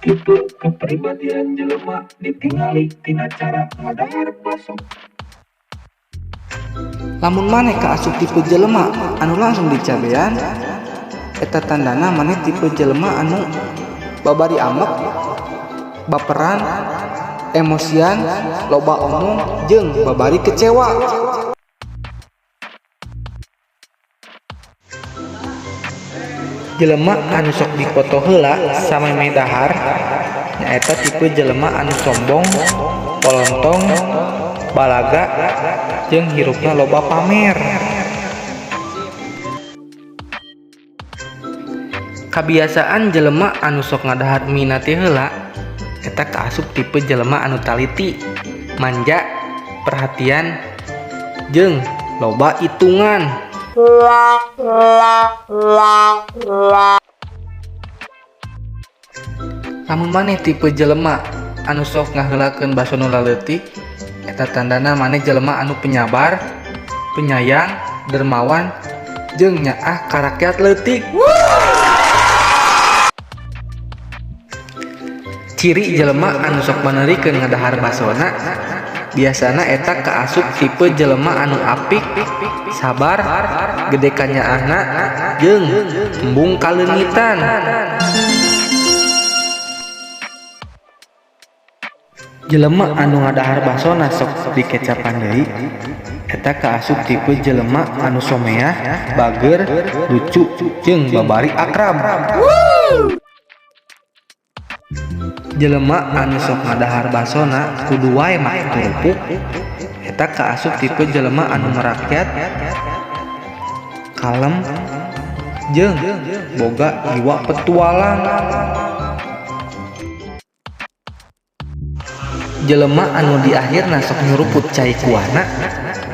Tipe kepribadian jelema ditingali tina cara ngadahar baso. Lamun maneh kaasup tipe jelema anu langsung dicabean, eta tandana maneh tipe jelema anu babari ambek, baperan, emosian, loba omong jeung babari kecewa. Jelema anu sok dipoto heula samemeh dahar nyaeta tipe jelema anu sombong, polontong, balaga jeung hirupna loba pamer. Kabiasaan jelema anu sok ngadahar mie na ti heula eta kaasup tipe jelema anu taliti, manja, perhatian jeung loba itungan. Lamun maneh tipe jelema anu sok ngaheulakeun baso nu laleutik, eta tandana maneh jelema anu penyabar, penyayang, dermawan jeung nyaah ka rakyat leutik. Ciri jelema anu sok maneurikeun ngadahar basona biasana eta kaasup tipe jelema anu apik, sabar, gede kanyaahna jeung embung kaleungitan. Jelema anu ngadahar basona sok dikecapan deui eta kaasup tipe jelema anu someah, bager, lucu jeung babari akrab. Jelema anu sok ngadahar basona kudu wae make kerupuk eta kaasup tipe jelema anu merakyat, kalem jeung boga jiwa petualang. Jelema anu di akhirna sok nyuruput cai kuahna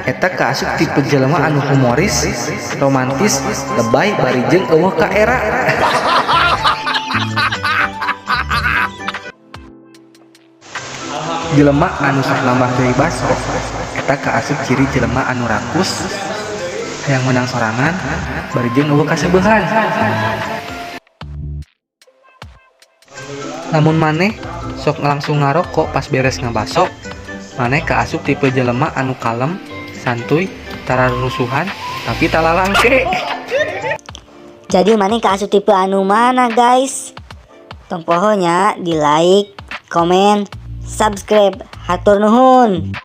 eta kaasup tipe jelema anu humoris, romantis, lebay bari jeung eueuh kaera. Jelema anu sok nambah deui baso eta kaasup ciri jelema anu rakus, hayang meunang sorangan bari jeung eueuh kasebeuhan. Lamun maneh sok langsung ngaroko pas beres ngabaso, maneh kaasup tipe jelema anu kalem, santuy, tara rusuhan tapi talalangke. Jadi maneh kaasup tipe anu mana guys? Tong poho nya di like, komen, subscribe. Hatur nuhun.